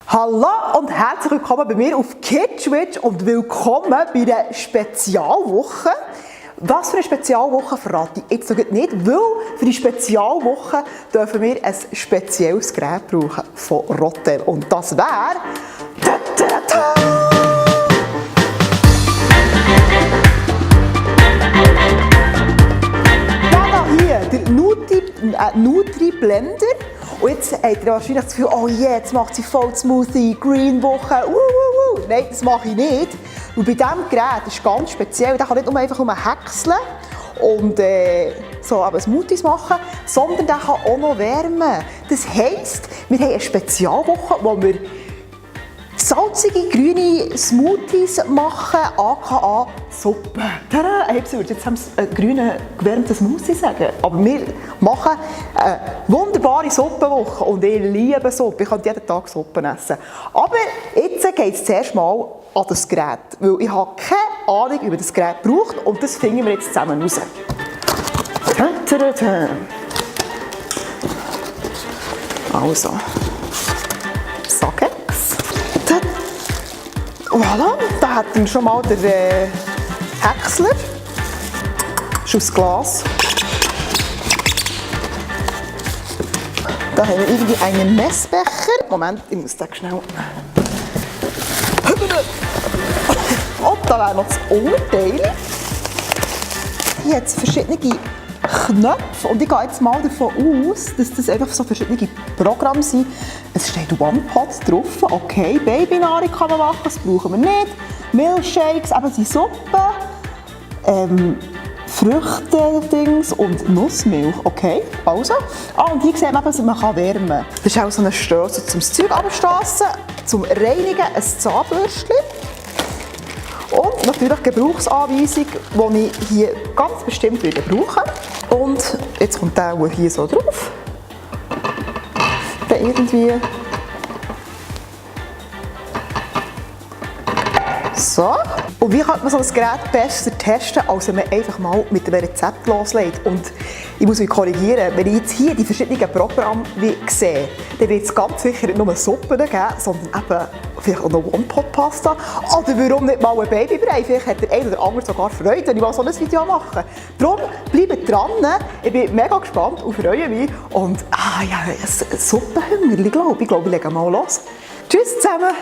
Hallo und herzlich willkommen bei mir auf KidSwitch und willkommen bei einer Spezialwoche. Was für eine Spezialwoche verrate ich jetzt noch nicht, weil für die Spezialwoche dürfen wir ein spezielles Gerät brauchen von Rotel. Und das wäre... Hier, der Nutri Blender. Und jetzt habt ihr wahrscheinlich das Gefühl, oh yeah, jetzt macht sie voll Smoothie, Green-Woche, Nein, das mache ich nicht. Und bei diesem Gerät ist es ganz speziell, der kann nicht nur einfach häckseln und so Smoothies machen, sondern der kann auch noch wärmen. Das heisst, wir haben eine Spezialwoche, wo wir salzige, grüne Smoothies machen, aka Suppe. Tada! Ich würde jetzt einen grünen, gewärmten Smoothie sagen. Aber wir machen eine wunderbare Suppenwoche und ich liebe Suppe. Ich kann jeden Tag Suppen essen. Aber jetzt geht es zuerst mal an das Gerät. Weil ich habe keine Ahnung, wie man das Gerät braucht und das finden wir jetzt zusammen raus. Also, Sackex. Voilà, da hätten wir schon mal den Häcksler. Das ist aus Glas. Da haben wir irgendwie einen Messbecher. Moment, ich muss den schnell. Und da wäre noch das Oberteil. Hier hat es verschiedene Knöpfe und ich gehe jetzt mal davon aus, dass das einfach so verschiedene Programme sind. Es steht OnePod drauf, okay, Babynahrung kann man machen, das brauchen wir nicht. Milchshakes, eben die Suppe, Früchte-Dings und Nussmilch, okay, also. Und hier sieht man, dass man wärmen kann. Das ist auch so ein Stößel zum Zeug abstossen, zum Reinigen ein Zahnbürstchen. Und natürlich Gebrauchsanweisung, die ich hier ganz bestimmt brauchen werde. Und jetzt kommt der hier so drauf. Dann irgendwie. So. Und wie kann man so ein Gerät besser testen, als wenn man einfach mal mit einem Rezept loslegt? Und ich muss mich korrigieren, wenn ich jetzt hier die verschiedenen Programme sehe, dann wird es ganz sicher nicht nur Suppen geben, sondern eben vielleicht auch noch One-Pot-Pasta. Oder warum nicht mal ein Babybrei? Vielleicht hat der eine oder andere sogar Freude, wenn ich mal so ein Video mache. Darum bleibt dran, ich bin mega gespannt und freue mich. Und ja, Suppenhunger, glaube ich. Ich lege mal los. Tschüss zusammen!